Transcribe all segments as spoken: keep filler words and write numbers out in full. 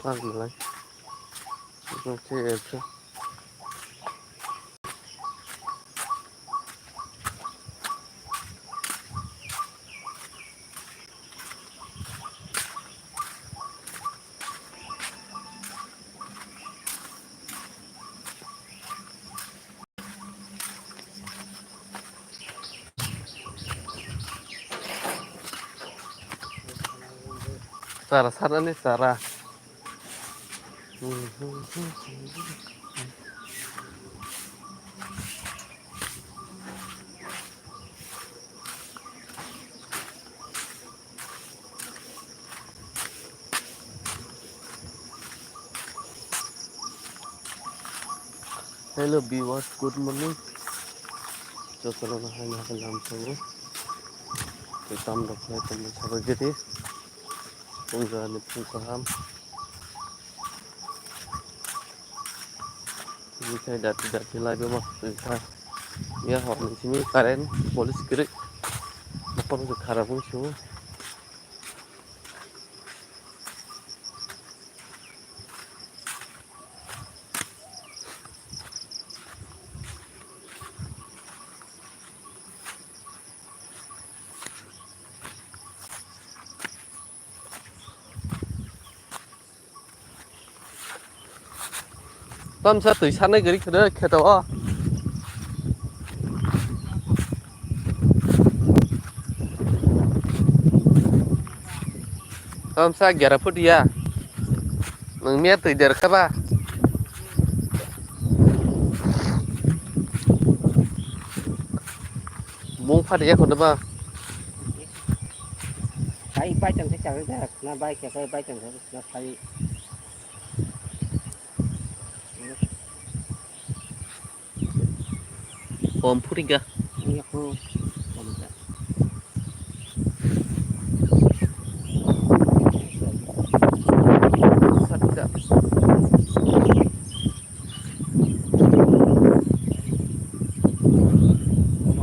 Ang belai. Oke, oke. Chara sanani chara. Hello viewers, good morning. Jotono hai ma lam thango. Tei tam rok khlai tongmani sabai gede. Phung jani phung kaham. Tini khai dati dati laibo ma twi kha. Ya hor ni simi current police kiri. Nokong se khara bung su. Tamsa twi sanai gari khwrwi kheto o. Tamsa gera phut ya. Nwng miya twi der kha ba? Mung phat ya khwna ba? Bai, bai tang khe chang jak, na bai khe bai tang khe na phai. Kom phuri ga. Iya ko. Kom ja. Sat ga.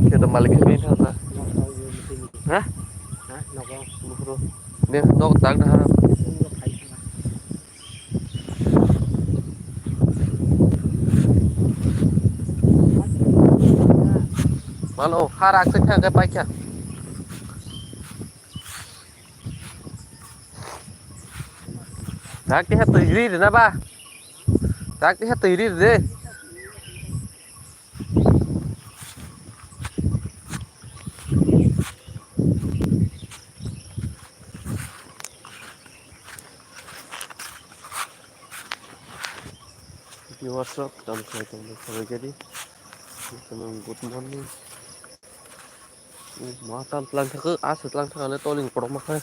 Khe to malik khe bini thang ta. Ha? Ha? Nogo. Buphuru. Ne, nok tak da ha. Nogo phai thang. Malo, ha rak se thang khe pai kha. Tak khe ha twi ri rina ba. Tak khe ha twi ri re. Viewers rok, tamo khlai tongmani sabai gari. Good morning. Ma tam tlang thakha, aswk tlang thakha le toling kotorma khe.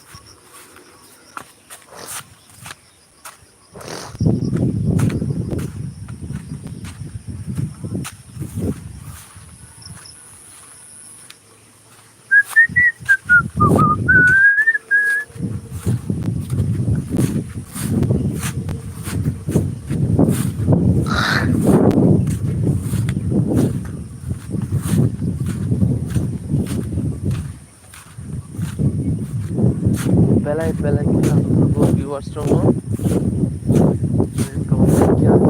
Belai belai khe ang tongo viewers rok no. Ang tongo khe ang.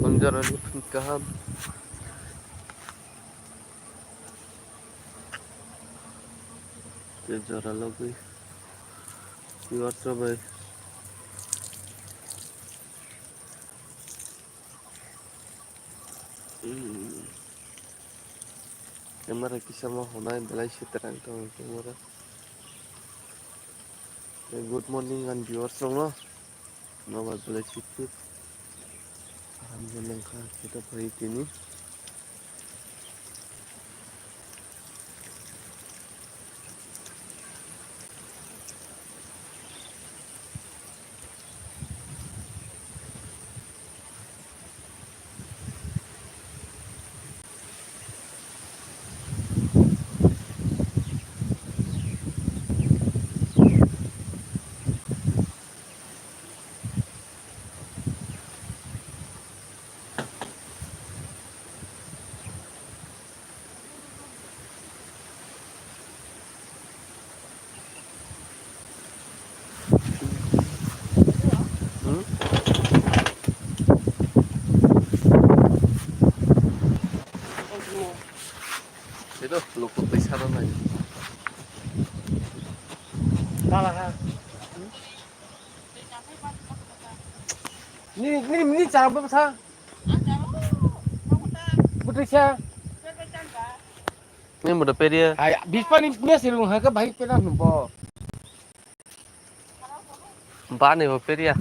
Ang jora ni kaham. Tei jora logwi viewers rok bai. Hmm. Camera kisa ma honai belai se terang tongo camera. Tei good morning ani viewers rok no. Nobar belai sipit. Kaham nangkha khe to phai tini. Ni, ni, ni chara bwsa. Bwtwi sa. Ni muda peria. Hai, bispa ni mes rung ha ka bahai pera nu bo. Bani bo peria.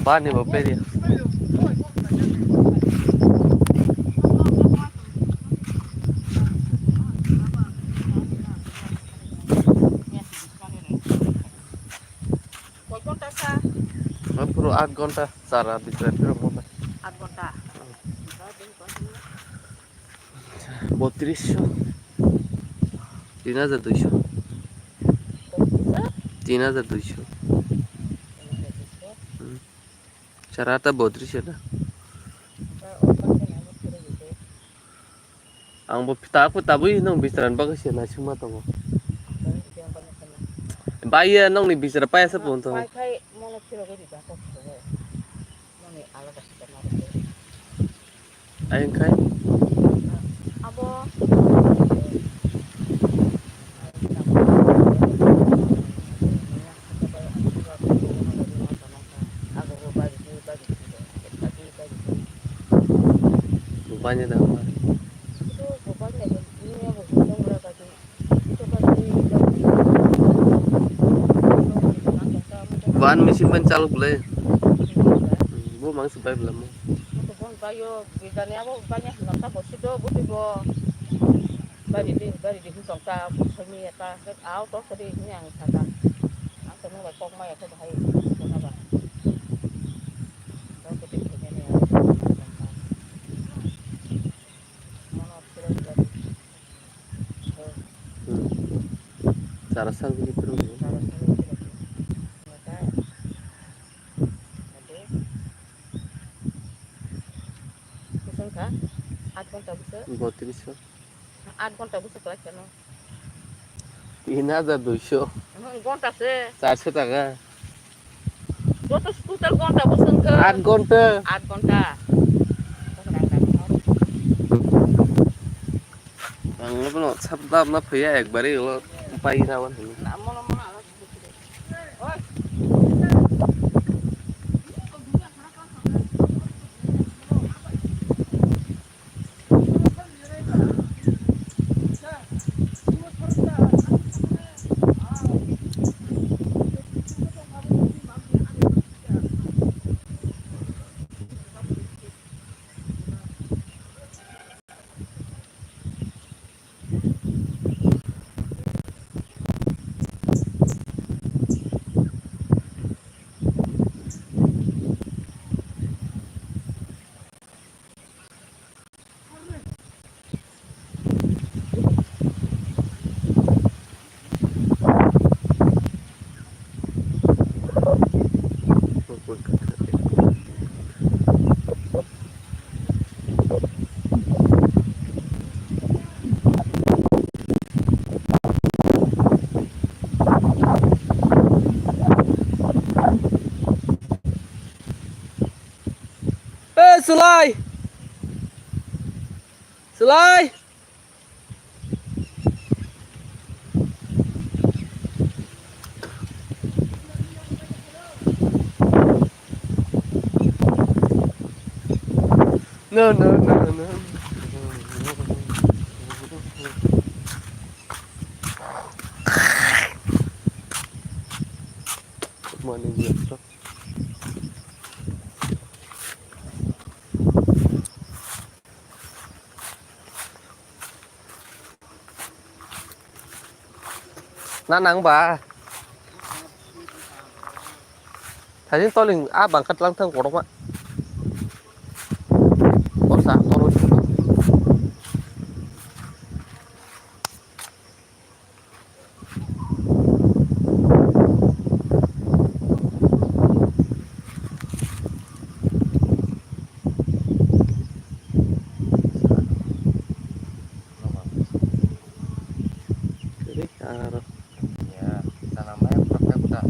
Bani bo peria. Koi ghonta sa? Puro aat ghonta chara bisrai phirok mo bai. Aat ghonta. Botrisho. Tin hajar duisho. Tin hajar duisho. Hmm. Chara ta botrisho na. Ang bo ta, tabwi nong bisran bagwi se naisingma tongo. Bai ya nongni bisra paya se pon tongo. Pai khai mono phirogwi ri ba kok phirogwi. Nongni alada se ma ri. Ayang khai. Abo. Bupanya dah. Ban machine ban chalok le. Bo mang se bai bela mo. Bari di, bari di hwn tong ta, sami ya ta, hwnkhe au tor kwrwi hwnwi ang sa ta. Ang tongmung bai kok ma ya khe bahai tongna ba. Tor kwrwi khaimani ang. Mono phirok bari. Hmm. Chara sal bini phirok ni. Chara sal bini phirok ni. Mata. Ade. Kusung kha. Aat ghonta bwswk. Botris. Aat ghonta bwswk kwlai kheno. Tin hajar duisho. Ghonta se. Charso taka. Joto total ghonta bwswk wngkha. Aat ghonta. Aat ghonta. Ang no sab dam na phaiya ekbari ulo pai na wan. Na mono mono. Eh, Sulai! Sulai! No, no, no, no. Morning, Doctor. Na nang ba? Thani toling a bangkha tlang thang kotorma. Kosa toro. Rik, ah, ro. Ya, tanam aja, pakai kuda.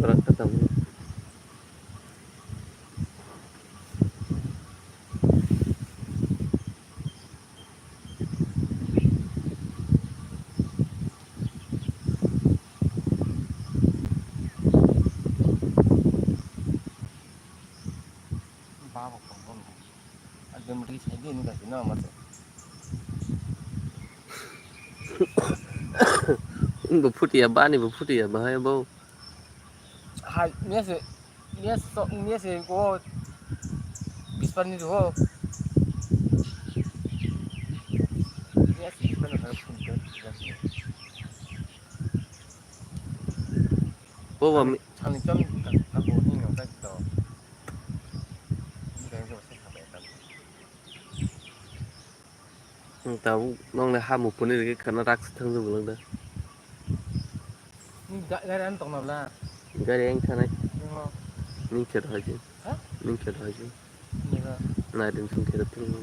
Kata mo. Babo kongkong. Agam ri sai din ka sino ma se. Bo phutia bani bo phutia bahai bo. Hai, mese, mese, mese ko bispani ho. Mese bispani ho. Bo ba mi- Thani chon ka, ka bo ni no ka to. Ni ka yo se ka ba ta. Tabuk nongni ha mupuni rikhe khana rak se thangjago lang da. Ni ga-, gari ano tongna bla? Gari ang thanai. Nino. Ning khe rohai je. Ha? Ning khe rohai je. Nino. Nai din sung khe rok thung.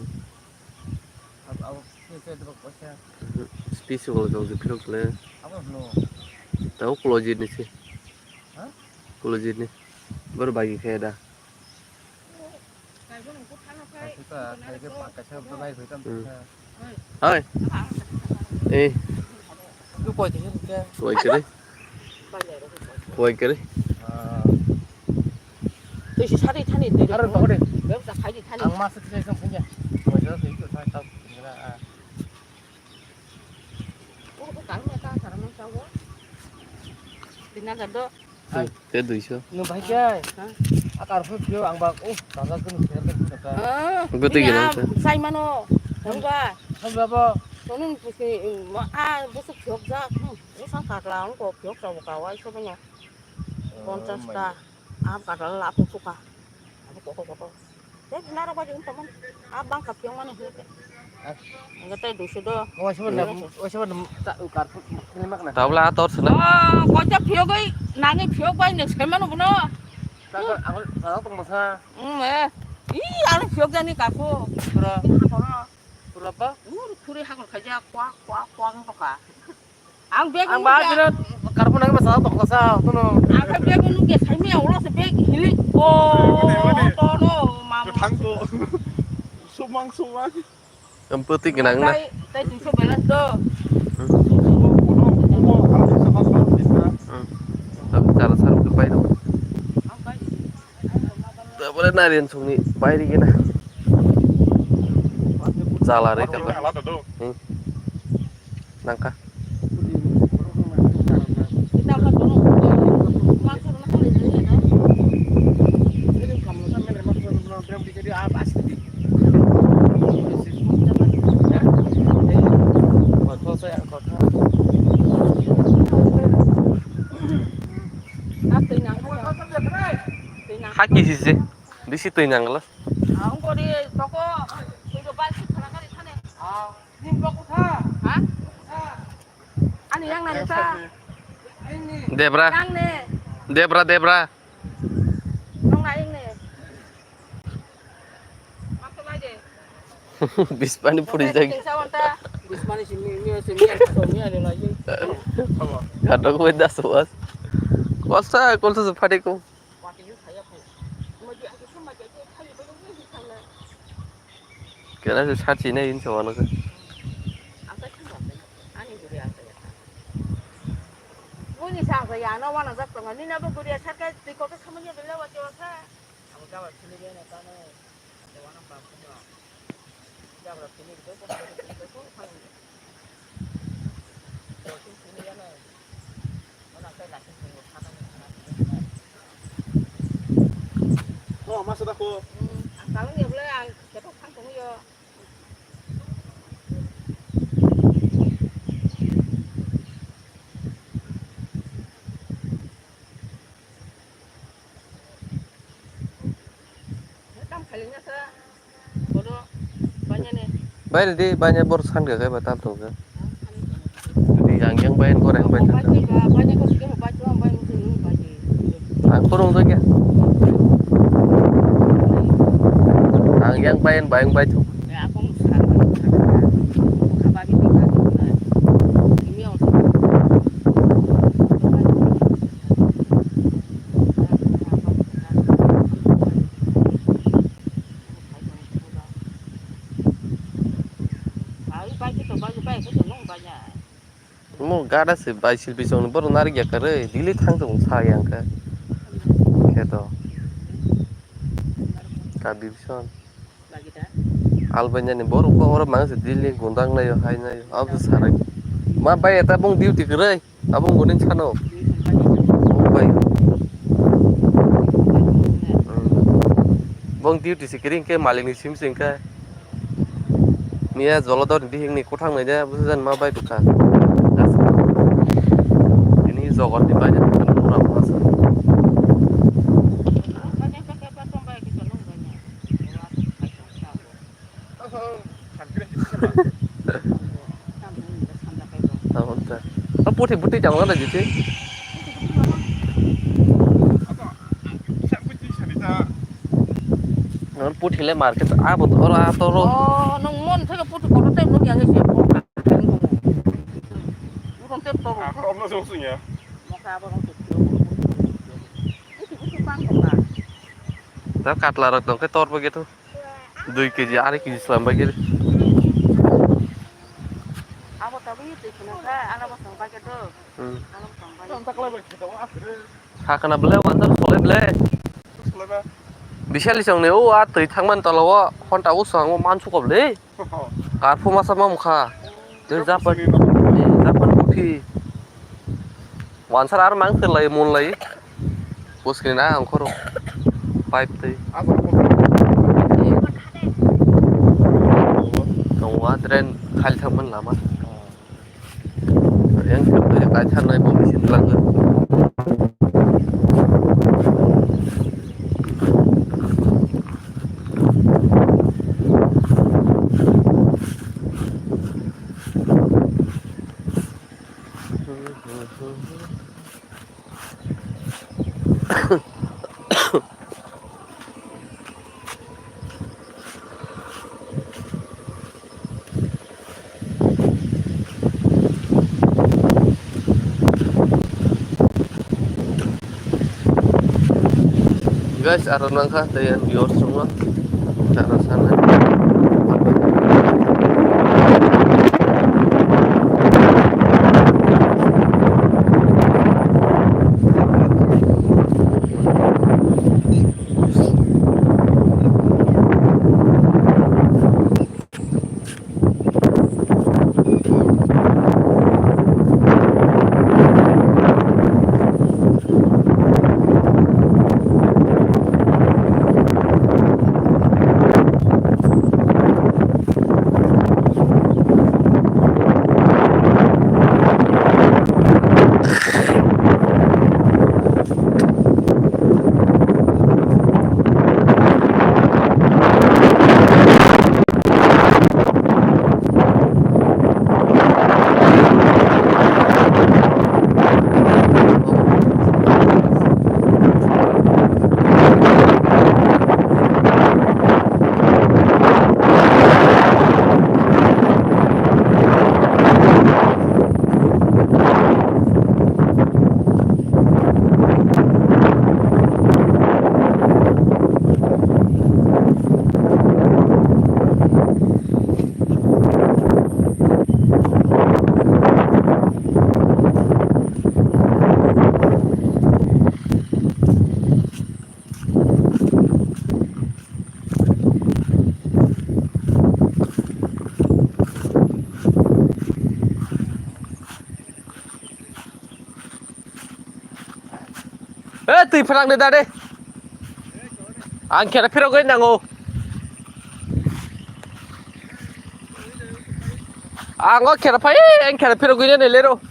Ab-, ab-, ni se dibak paisa. Mhm. Space wala jong je phirok le. Abo no. Tabuk close ni se. Ha? Close ni. Bor bagi khe da. Kaisa, kaisa, kaisa bai bai tam Hmm. kaisa. Hoi. Eh. Lu koi tini ke? Koi kere. Koi kere. Ah. Tui si sari thani tui. Aro tokore. Bem sa khai di thani. Ang mas tui sam punya. Koi jero tui ko thai tau. Kira ah. Oro ko karma ta karma sa wo. Tina jado. Hmm, te duiso. Nwng bai khe. Ha? A kar phuru phiyok ang bak, uh, tanggal kunu phiyok khe phiyok kha. Ah, Gotwi ini gwnang am, khe. Sai mano. Nwng ba. Nwng ba bo. Nwng pusi, ma, a, bwswk phiyok jak. Hmm, ini sang kakla ang ko phiyok sa bo kawai so banya. Oh, Ponchas ta. Am kakla la phuk phuk kha. Abo koko koko. Tei narok bai wng tongmani. A bangkha phiyokmani hwnwi. Hwnkhe tei duiso do. Oisobo na, oisobo na ta, kar, kar, kar, kar. Tabla a tor swnam. Oh, koita phiyogwi nangwi phiyok bai nwng saimano bono. Ta, ta, ako, ta, tong masa. Mm, eh. Ih, ano phiyok jani kako. Pura. Pura. Pura ba? Ur, khuri hakor khaja, kwak, kwak, kwak wng tongkha. Ang bag Ang nung ba dia. Jino karbo nang masa tong kasa, tuno. Ang khe bag nung dia, sai mia ulo se bag hilik. Oh, to no, mam. Thang to. Sumang, sumang. Empati gwnang na. Tai, tai duiso balance do. Hmm. Hmm. Tapi cara sarung ke pai do. Ang pai. Tabole narian songni bairi gena. Chala re kata. Hmm. Nangka. Haki sisi. Bisi twi nangla. Ang kori toko, twi ko bai sik khana kari thane. Ah, ning toko tha. Ha? Ani yang nani ta. Debra. Yang ne. Debra, Debra. Nong na yang ne. Mak to lai de. Bispani puri jagi. Sa wanta. Bispani si mi, mi, si mi, so mi ale lai. Gadok we das was. Kolsa, kolsa se phade ko. Kena se sat sini ini sama nake. Buni sa sa ya no wana jak tongo. Nina bo guriya sarka twi kokto samanya bela wa chewa sa. Amo jawa chini bena tano. Wana pa kuma. Jawa chini bela ko. Oh, masa dah ko. Hmm, ang kalung ya boleh ang cepat kang tunggu yo. Tam khaling na sa. Bodo, banya ne. Baire di, banya bor san ga ga ba tam tong ga. Di yang yang bain bor yang bain. Banya ga, banya ko sige ba chwa, banya ko sige ba je. Ang kurung to kya? Ang yang bain, bain bai tu. Ya, aku sa. Apa bi tinggal. Ini orang. Nasi bai silpi song ni borok narik ya kare, dili thang tong sa yang khe. Khe to. Ta bibson. Albania ni borok ko oro mang se dili gundang nayo, hai nayo. Abo sarai. Ma bai eta bong duty kare. Abo ngoni sano. Bai. Hmm. Bong duty se kering ke malik ni sim sing ke. Miya jolodor ni bihik ni kuthang nai de, busi jan ma bai bwkha. Ini jogot ni bai de, pura pura sa. Tamo ta. A puthi puthi jang la jiti. Nang puthi le market a bot oro a toro. Oh, nang mon thega puthi kotor tai nuk yang isi. Bukan tep toro. Aku om na sung sung ya. Moka abo nang puthi. Puthi puthi pang kok. Ta katla rok tong ke tor bagi tu. Dui keji, arai keji slam bai kiri. Abo tabuk twi khna kha, ano bo song bai khe do. Hmm. Ano bo song bai. Sakana bele, wansar sole bele. Bisali song ne, o a twi thangman tola o, honta o song o man sukop le. Karphu masa mam kha. Tei Japan, eh, Japan puthi. Wansar ar mang tei lai mun lai. Bus kini na ang khoro. Pipe tei. Tong wa drain khali thang man lama. Yang khe bai kaitha nai bo bisin lang. Guys, aro nangkha tei ang viewers rokno chana sana. Eh, twi phrang de dade. Ang khera phirogwi nango. Ang o khera phai, ang khera phirogwi ne lero.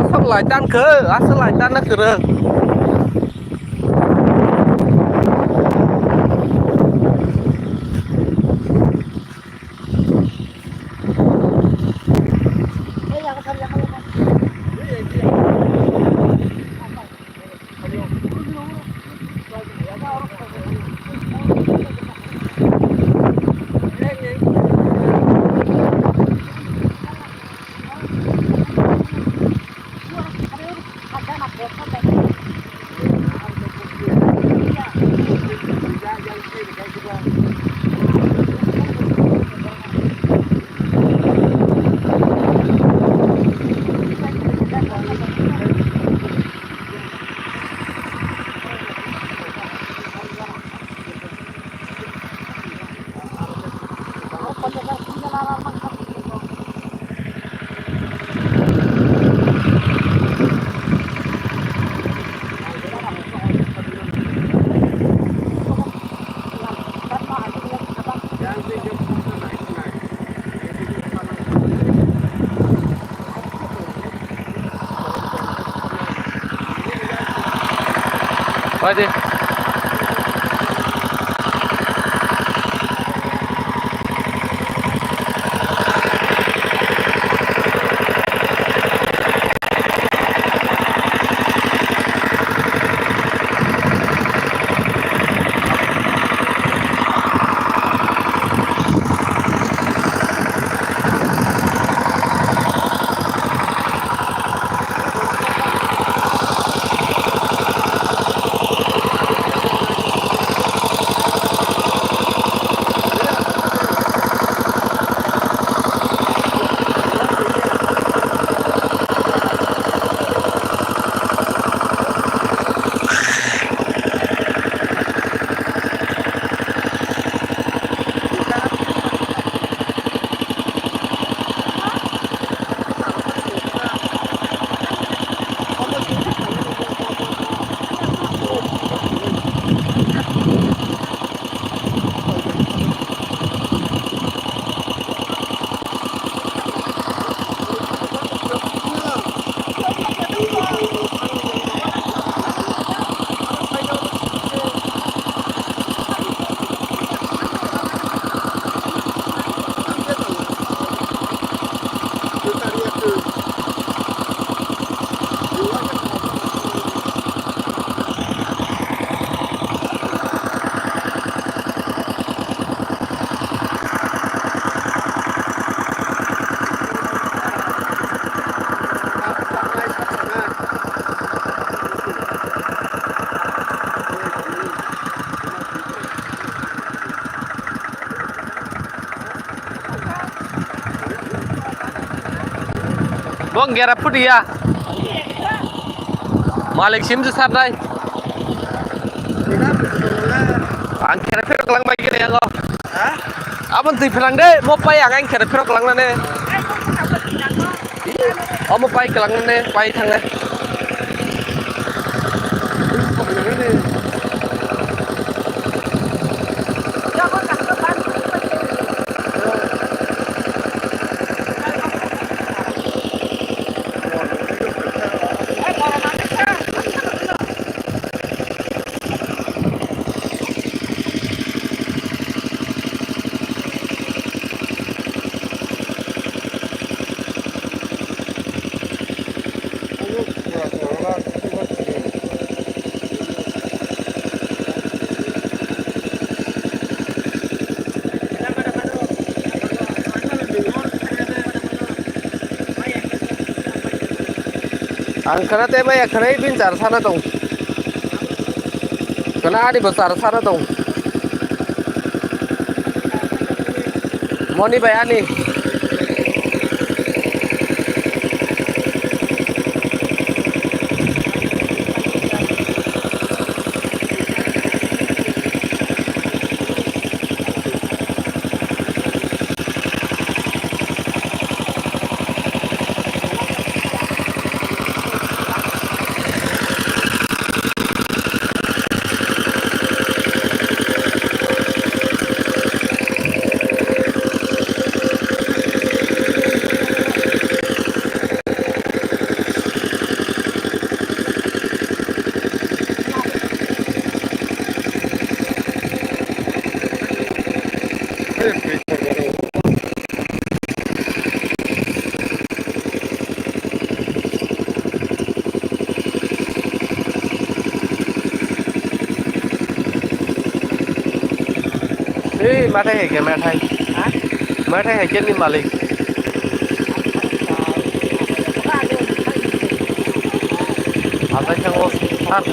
Aswk lai tan khe, aswk lai tan na kwrwng. Hadi. Bo gera phudiya. Malik sim se sarnai. Ang khere phirok lang bai gele yango. Ha? Abon twi phirang de, mo pai ang ang khere phirok lang nane. Omo pai kwlangmani pai thangnai. Ang khana tei maya khana bini char sana tong. Khana ani bo char sana tong. Moni bai ani. Ei, mathai hai khe, mathai. Ha? Mathai hai khe ni malik. Atai thango, sar.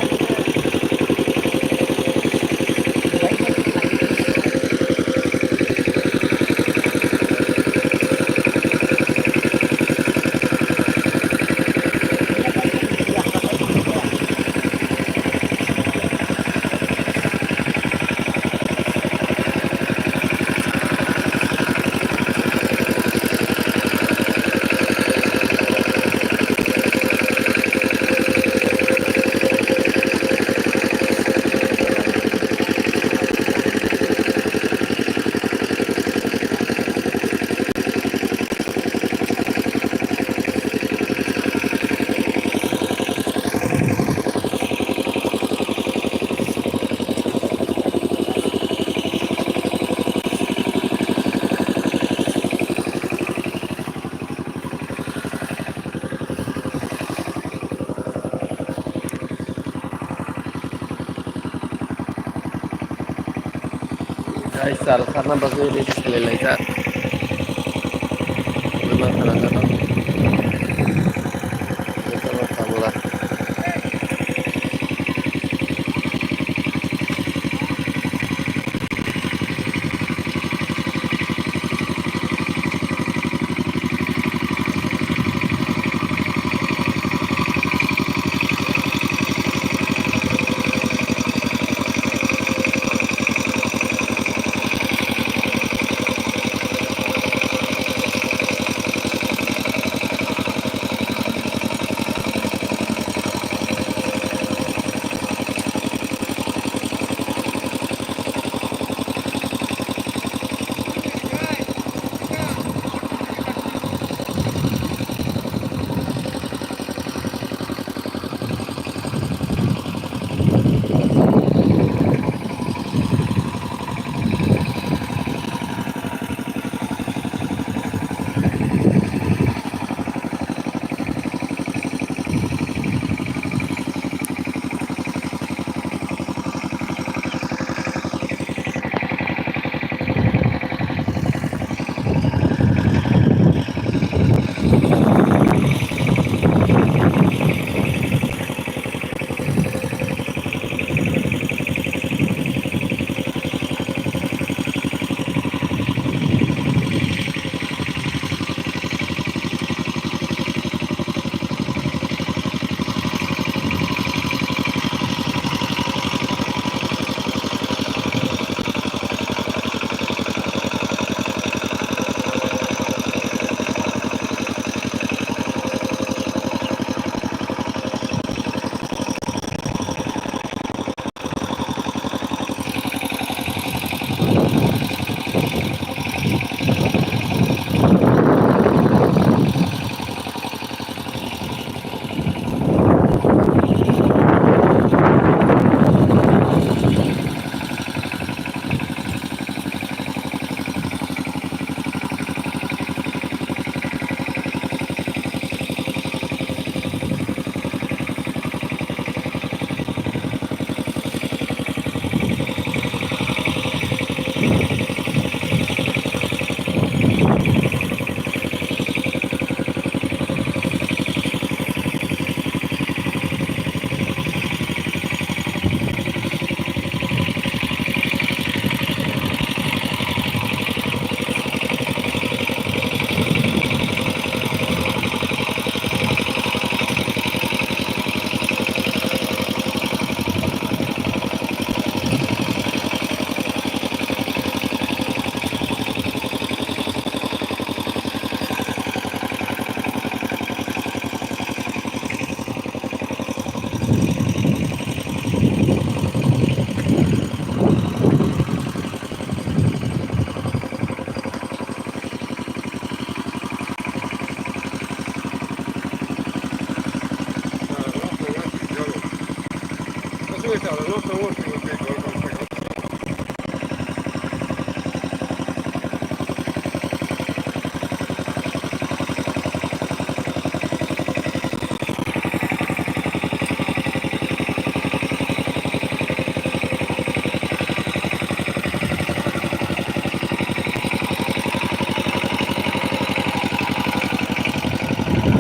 Guys, chal kharna bagwi ready khlai laijak. Buma kharajak. Jotono khamla.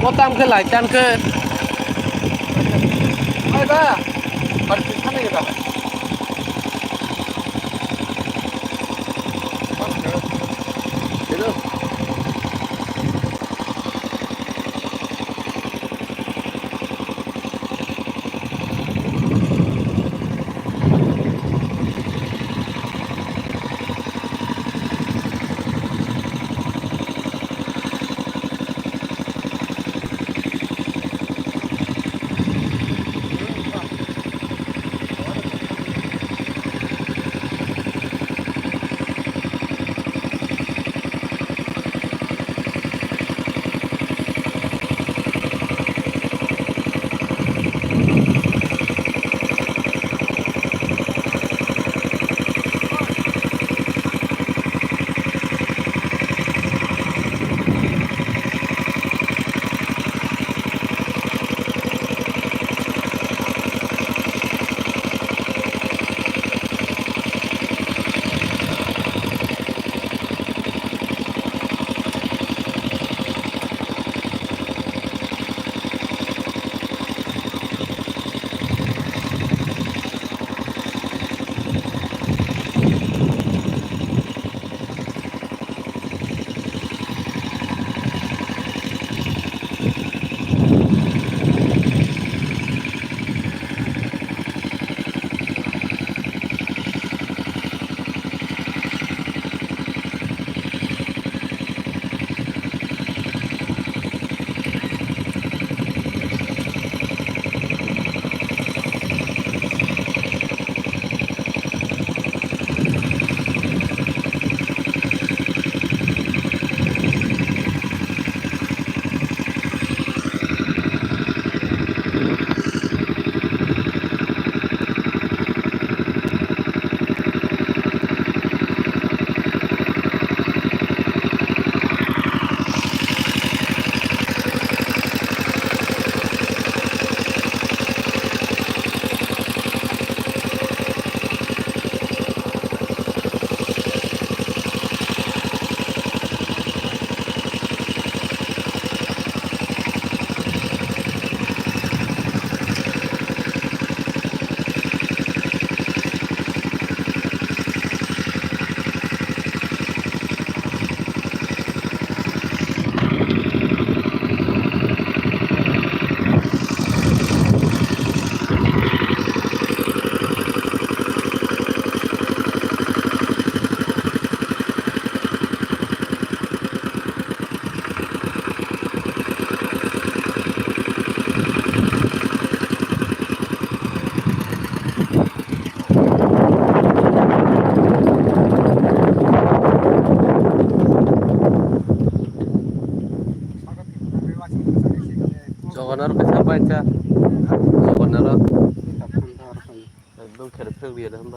Mo tam khe lai chan khe. Hai ba. Har kisa nai ba. Hello.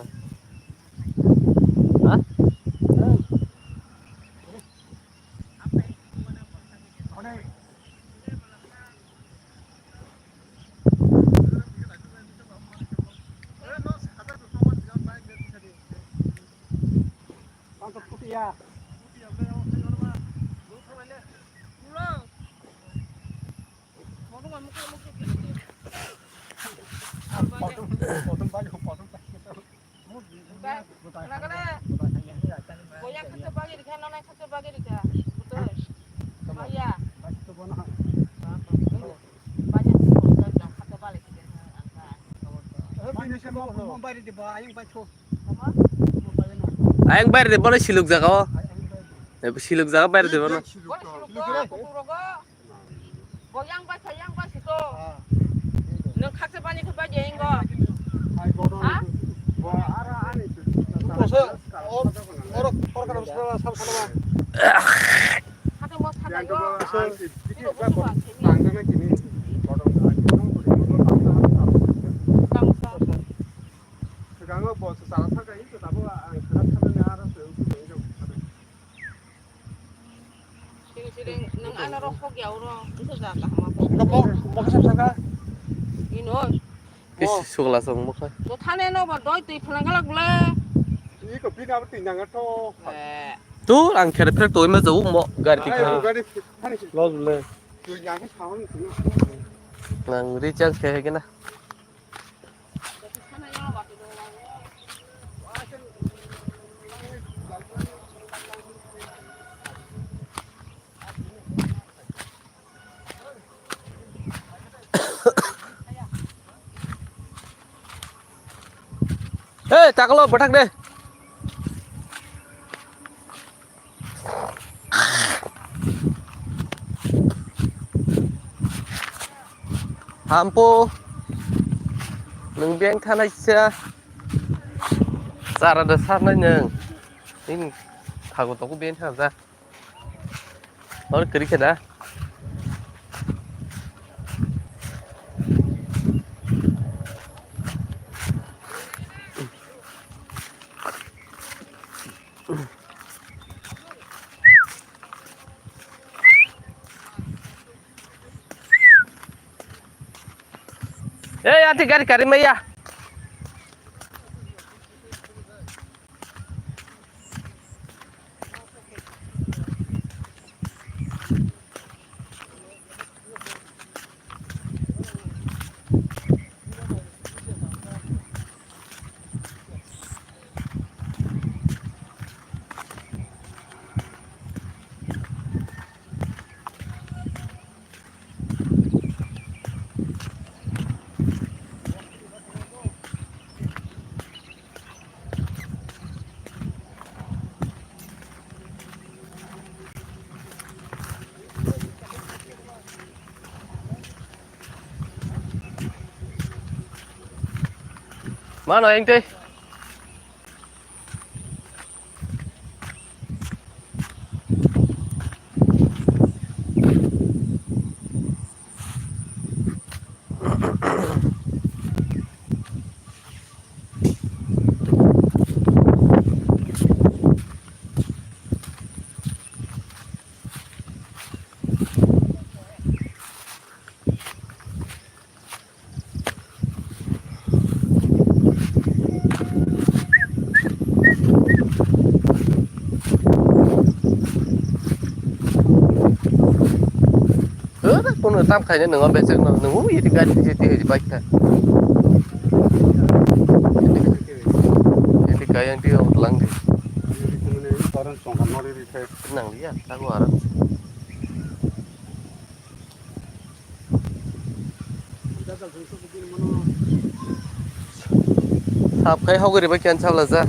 Ha? Ayang bayar de, bono siluk jaga o. Siluk jaga bayar de bono. Bo yang bai sa, yang bai sa to. Nang khaksa bani khe bai de ingo. Ha? Khaksa mo sa da yo. Tamo sa. Sini sini nang ano rok hok ya uro. Itu dah kaham apa? Ino. Kis sugla song mokha. Bo thane no bo doi twi phalang galak bole. Iko bini abo twi nang to. Eh. Tu ang khere phrek toi ma jawuk mo gari tikha. Gari. Los bole. Twi nang sawan. Nang recharge khe kena. Hei, takalo, bathak de. Hampo, nwng beng thanai sa, chara da sarnai nwng, nini thago togo beng thana ja. Or kiri khe da. Ei, ati gari kari maya. Mano, eng tei. Hwrw, kono tam khaina nwngo bechak no, nwngo yeti gari twi twi bike kha. Yeti kaya yang twi lang di. Nang liya, tago aram. Sap khai hogori bai khe sabla ja.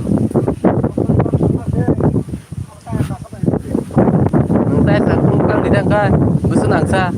Nwng tai sa khum kang di dang kai, busu nang sa.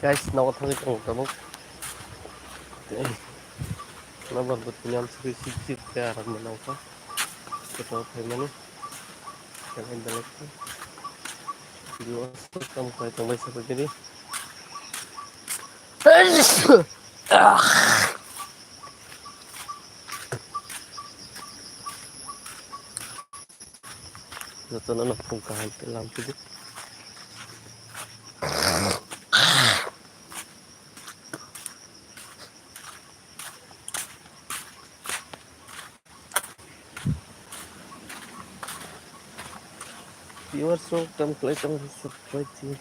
Guys, nogo thangwi tongo tabuk. Tei nobar bo tini amsugwi sik sik khe aram no nangkha. Kotor phaimani. Belai belai khe. Viewers, kam khai tongbai sa phaikhe di. Jotono no phung kaham khe lam phidi. Viewers rok tam khlai tong subscribe di.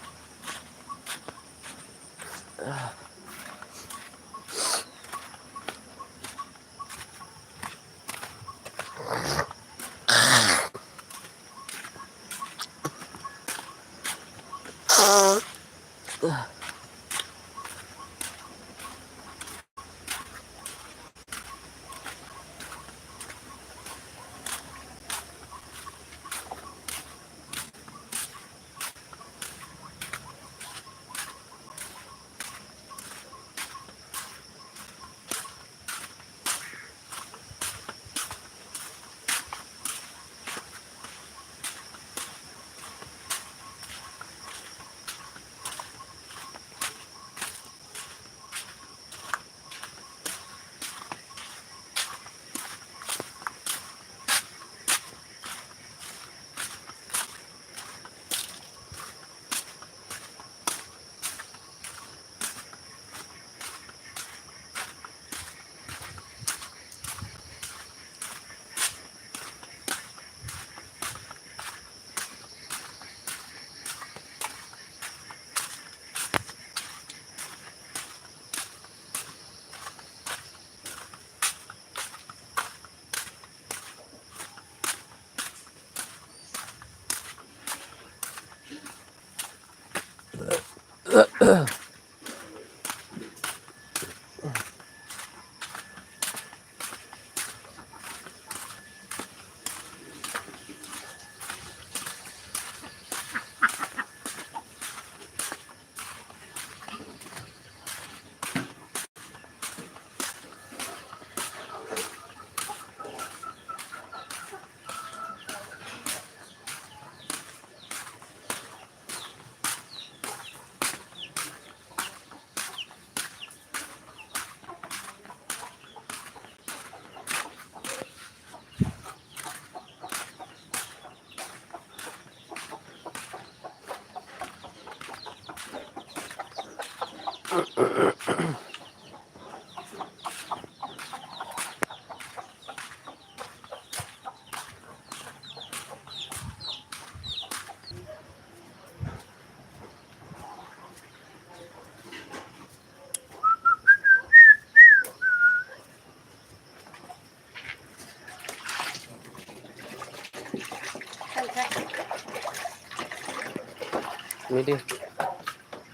Midi.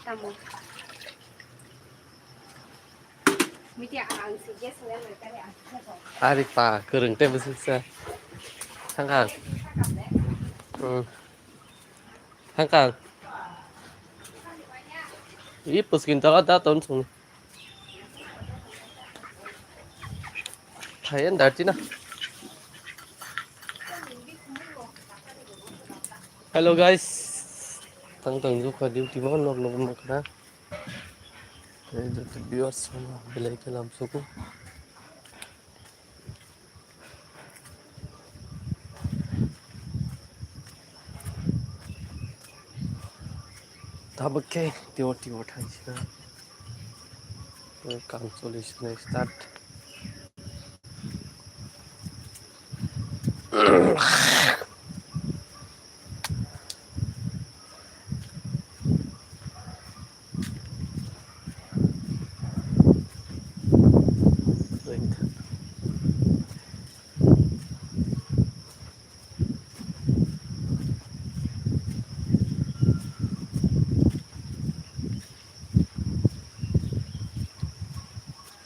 Tamo. Midi ang si gas nang nang kare ang. Ari pa, kwrwng tei bwswk sa. Thangkha. Hmm. Thangkha. I puskin tala da ton sung. Thayan darti na. Hello guys. Tang tang jukha duty mo nok nok mo khna. Tei joto viewers rok belai khe lam suku. Tabuk khe tio tio thang sina. Kam choli sina start.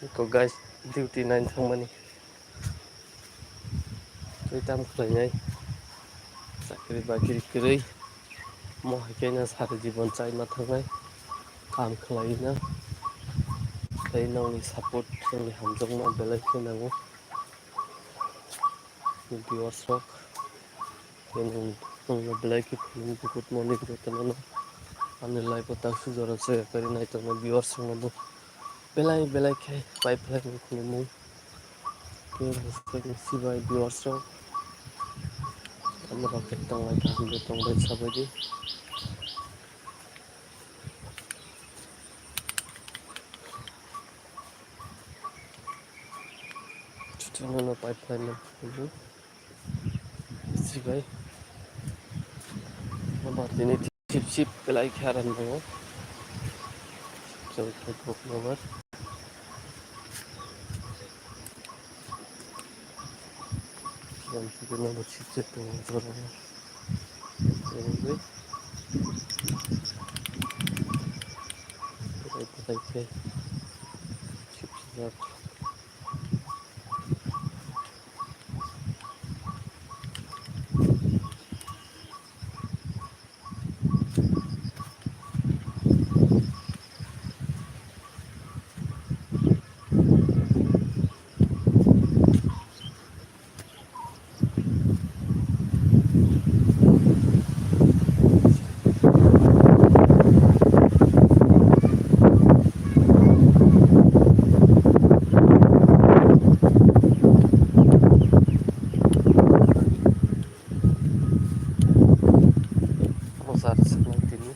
Eko guys, duty nine thangmani. Tei tam khlainai. Chakri bakri kwrwi. Mo hai khe no sari jibon chaima thangnai. Kaham khlaina, tei nokni support, nokni hamjakma belai khe nango. Viewers rok, tei nwng, nwngno belai khe khulumgo, good morning jotono. Ani live o taksu jora se kari nai tongnai viewers rokno bo belai belai khe pai phlai nang khulumung. Tei bwswk ni sibai viewers rok, amorok khe tonglai kha, hambai tongbai sabaidi. Chuchungno pipeline no phunukgo. Sibai. Nobar tini sip sip belai khe aram nango. Sip sip khe kok nobar. Yang sip nobar sip sip tongo jorano. Yang bai. Belai belai khe sip sip jak. Mosar saknai tini.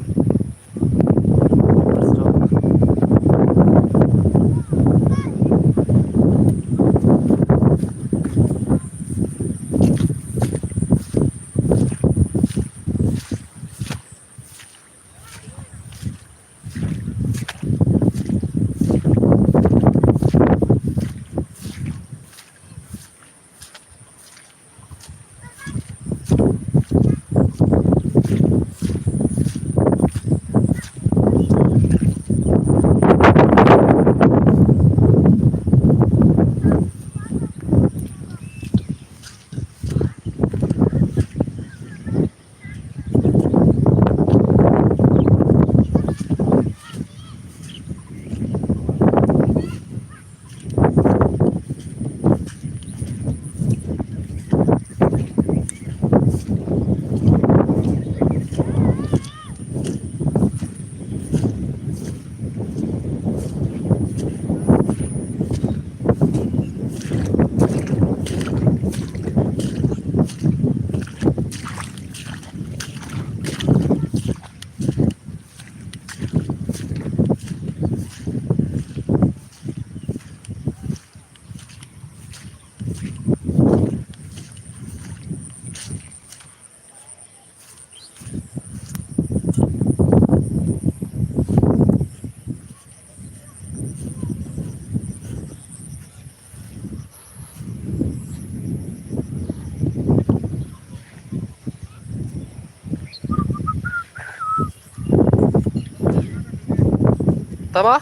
Tama?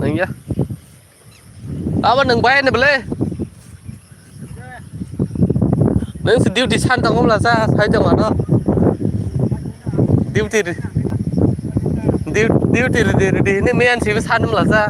Nangya. Abo nwng bai ni bwle? Nwng se duty san tongo mla sa, sai tongo ano. Duty ri-, du-, duty ready, ready hini miyan sibi san mla sa.